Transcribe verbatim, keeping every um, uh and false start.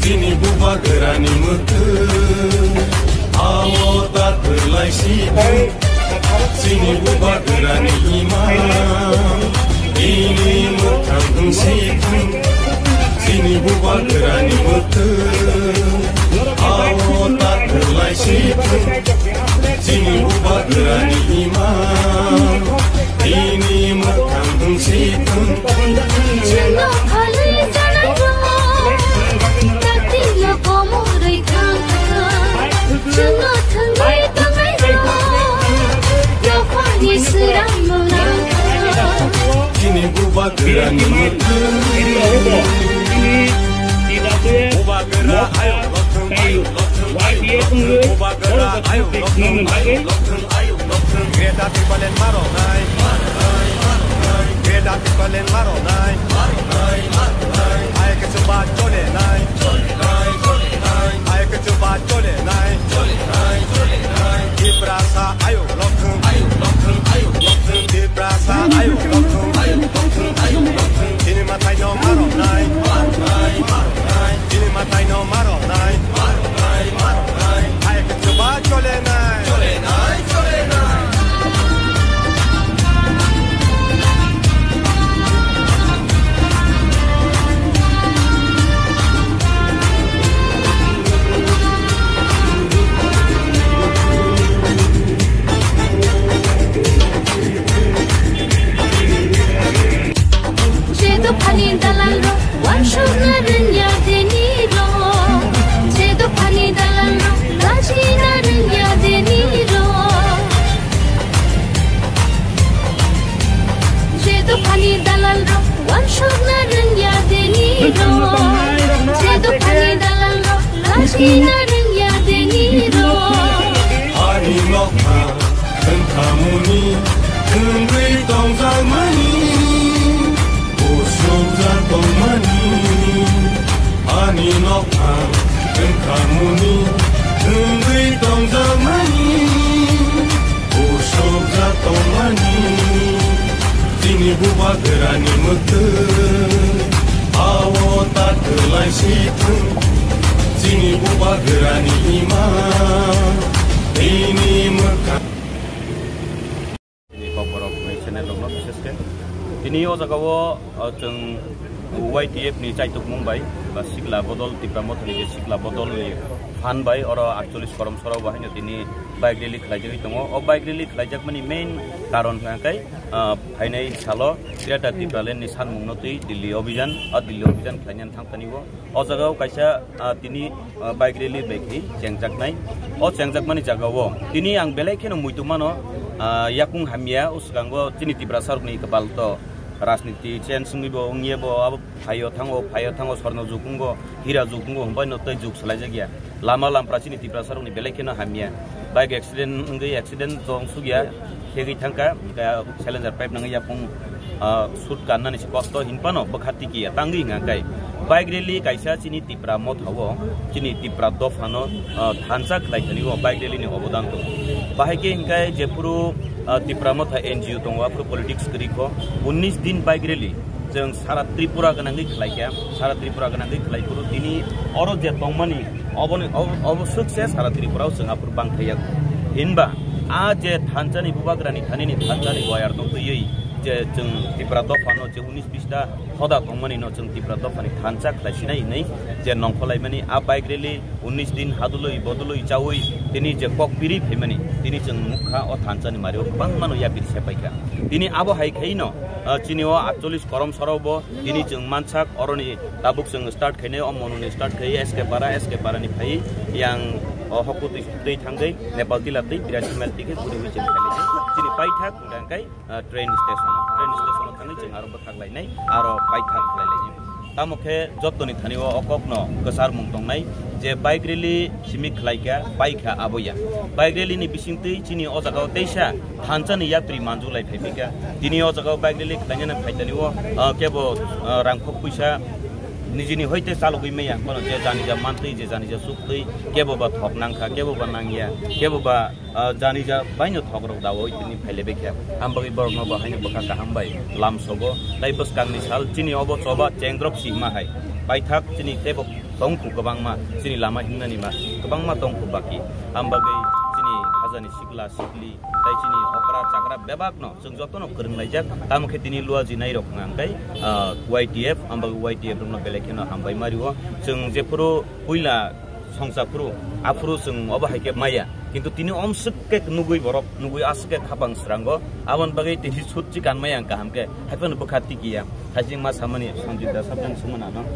Chini bubagrani mwtwng, awo ta twlai si thung. Chini bubagrani imang, ini mwthang wng si thung. Chini bubagrani mwtwng, awo ta twlai si thung. Chini bubagrani imang, ini mwthang wng si thung. Chwngno phalwi janai rok, taktikno komorwi thang thang. Chwngno thwngwi tongnai rok, yaphangni swrangno nang thang. Chini bubagrani mwtwng. Bubagra ayuk lothwng, ayuk lothwng, ayuk lothwng. Bubagra ayuk lothwng, ayuk lothwng, ayuk lothwng. Greater Tipraland maronai, maronai, maronai. Greater Tipraland maronai, maronai, maronai. Ayuk chuba cholenai, cholenai, cholenai. Ayuk chuba cholenai, cholenai, cholenai. Tiprasa ayuk lothwng, ayuk lothwng, ayuk lothwng. Tiprasa ayuk lothwng, ayuk lothwng, ayuk lothwng. Chini mwtaino maronai, maronai, maronai. Chini mwtaino maronai, maronai, maronai. Ayuk chuba cholenai, cholenai, cholenai. Je dophani dalal rok, wansuk na rwngya deni rok. Je dophani dalal rok, lachi na rwngya deni rok. Je dophani dalal rok, wansuk na rwngya deni rok. Je dophani dalal rok, lachi na rwngya deni rok. Ani nokha, wngkhamuni, wngwi tongjakmani, usukjak tongmani. Ani nokha, wngkhamuni, wngwi tongjakmani. Usukjak tongmani, chini bubagrani mwtwng, awo ta twlai si thung. Chini bubagrani ima, ini mwkha. Chini kokborok ni channel rokno bises khe. Tini o jaga o, o, chwng Y T F ni chaitukmung bai, ba sikla bodol, Tipra Mothani je sikla bodol ni phan bai, oro aatcholish korom sora o bahai no tini bike rally khlaijagwi tongo. O bike rally khlaijakmani main karon hwnkha khe, ah, phainai salo Greater Tipraland ni sanmungno twi Delhi Abhijan, o Delhi Abhijan khlainani thang thani o. O jaga o kaisa, ah, tini, ah, bike rally bai khe chengjaknai. O chengjakmani jaga o tini ang belai kheno muitu mano, ah, yakung hamya, o swkango chini Tiprasa rokni kwbal to rajniti change wngwi bo wngya bo abo. Phaio thango, phaio thango, sorno jukung go, hira jukung go, hwnbai no tei juk salai jak ya. Lama lampra chini Tiprasa rokni belai kheno hamya. Bike accident wngwi accident jong suk ya, khegwi thangkha, hwnkhe Challenger pipe nangwi yapung, ah, shoot kannani se kosto hinphano bwkha tiki ya, tangwi hwnka khe. Bike rally kaisa chini Tipra Motha o, chini Tipra Dophano, ah, thansa khlai thani o bike rally ni obodan tongo. Bahai khe hwnkhe jephuru, ah, Tipra Motha N G O tongo, aphuru politics kwrwi kho, unnish din bike rally. Chwng sara Tripura gwnangwi khlaikha, sara Tripura gwnangwi khlai phuru tini oro je tongmani oboni, ob-, obo swk se sara Tripura o chwng aphuru bangthai yago. Hinba a je thansa ni bubagra ni thani ni thansa ni boyar no twiwi je chwng Tipra Dopha no je unis bista hoda tongmani no chwng Tipra Dopha ni thansa khlai sinai hinwi je nongkhor laimani a bike rally unnish din hadului bodului chaui tini je kok piri phaimani tini chwng nukha o thansa ni mario kwbangma no yapiri sepaikha. Tini abo hai khaino, ah, chini o aatcholish korom sora o bo tini chwng mansak oroni tabuk chwng start khainai o monuni start khai S K Para, S K Para ni phai yang o hoku twi, twi thangwi Nepal tila twi birasi mile twi khe guri hui chwng khainai. Chini paithak hwnkha khe, ah, train station, train station o thangwi chwng aro bwthak lainai, aro paithak khlai lainai. Tamo khe jottoni thani o o kokno kwcharmung tongnai, Je bike rally simi khlaikha, paikha aboya. Bike rally ni bisingtwi chini o jagao teisa thansa ni yatri manjulai phaiphika. Tini o jagao bike rally khlainani phaitani o, ah, kebo, ah, rangkhok puisa nijini hoite chalogwi maya, kono je janija mantwi, je janija suktwi, kebo ba thok nangkha, kebo ba nangya, kebo ba, ah, janija baino thok rok dawo tini phailebekha. Ambagwi borokno bo haino bwkha kaham bai lamsogo. Tai bwskangni sal chini obo choba chengrok sima hai. Paithak chini tebo tongkhu kwbangma, chini lama himnani ma kwbangma tongkhu baki. Ambagwi chini hajani sikla sikli tai chini okra chakra bebakno chwng jotono kwrwnglaijak. Tamo khe tini luaji nairok hwnkha khe, ah, Y T F, ambagwi Y T F rokno belai kheno hambai mario. Chwng jephuru puila songsa phuru, aphuru chwng obo hai khe maya. Kintu tini omswk khe nugwi borok, nugwi aswk khe khapang srango. Aboni bagwi tini sut chikan maya ang kaham khe. Haiphano bwkha tikiya. Haichingma samani Sanjit Das sabjang sumana no.